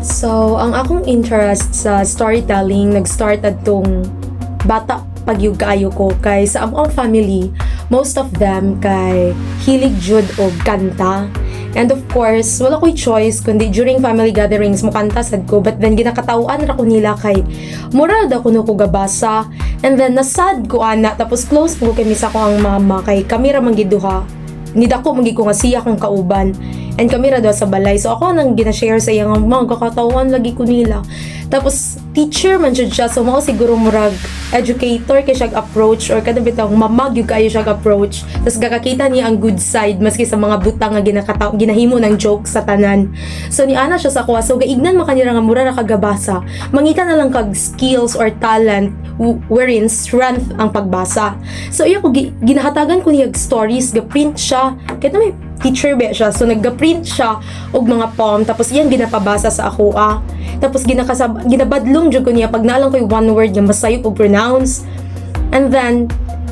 So, ang akong interest sa storytelling nag-start adtong bata pa gyud kaayo ko kay sa among family, most of them kay hilig jud og kanta. And of course, wala ko'y choice kundi during family gatherings mokanta sad ko, but then ginakataw-an ra ko nila kay mura daw kuno ko gabasa. And then nasad ko ana, tapos close ko kay misa ko ang mama kay kami ra man gyud duha, nidako man gyud ko nga siya akong kauban and kami ra duha sa balay. So ako nang gina-share sa iya nga mga kakatawan lagi ko nila. Tapos teacher man jud siya, so mao siguro murag educator kay siya approach or kada bitaw mamag gyud kaayo siya approach. Tapos gakakita niya ang good side maski sa mga butang nga ginakataw, ginahimo ng joke sa tanan. So niana siya sa kuha, so gaignan man kanila nga mura ra kagabasa, mangita na lang kag skills or talent wherein strength ang pagbasa. So iya ko ginahatagan ko niya og stories, ga-print siya kaya na may teacher ba siya, so nagga-print siya og mga poem, tapos iyang ginapabasa sa ako ah. Tapos ginabadlong jud ko niya pag naa lang ko'y one word nga masayop og pronounce. And then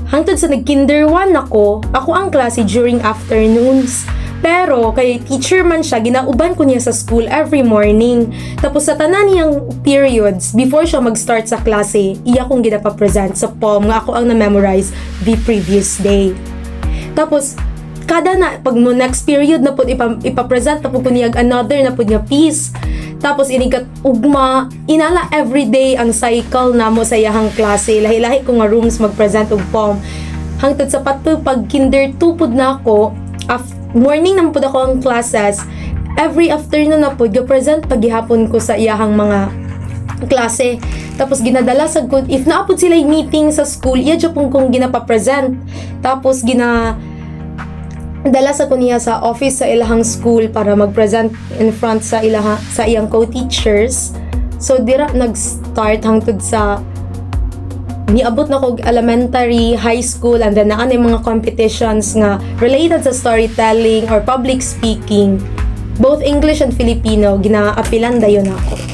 hangtod sa nag-kinder 1 ako, ako ang klase during afternoons. Pero kay teacher man siya, ginauban ko niya sa school every morning. Tapos sa tanan niyang periods, before siya mag-start sa klase, iya kong ginapa-present sa poem nga ako ang na-memorize the previous day. Tapos kada na pag mo next period na pud ipa-present na pud ko niya another na pud nga piece. Tapos inigat ugma, inala everyday ang cycle namo sa iyahang klase. Lahi-lahi ko nga rooms mag-present og poem. Hangtod sa pato pag kinder 2 pud na ako, morning naman pud ako ang classes. Every afternoon na pud ga-present pagihapon ko sa iyahang mga klase. Tapos ginadala sa good if naa pud sila meeting sa school, iya jud pong kong ginapa-present. Tapos gina dala sa ko niya sa office sa ilahang school para mag-present in front sa ilaha sa iyang co-teachers. So dira nag-start hangtod sa niabot na kog elementary, high school, and then naa na yung mga competitions nga related sa storytelling or public speaking. Both English and Filipino, ginaapilan dayon ako.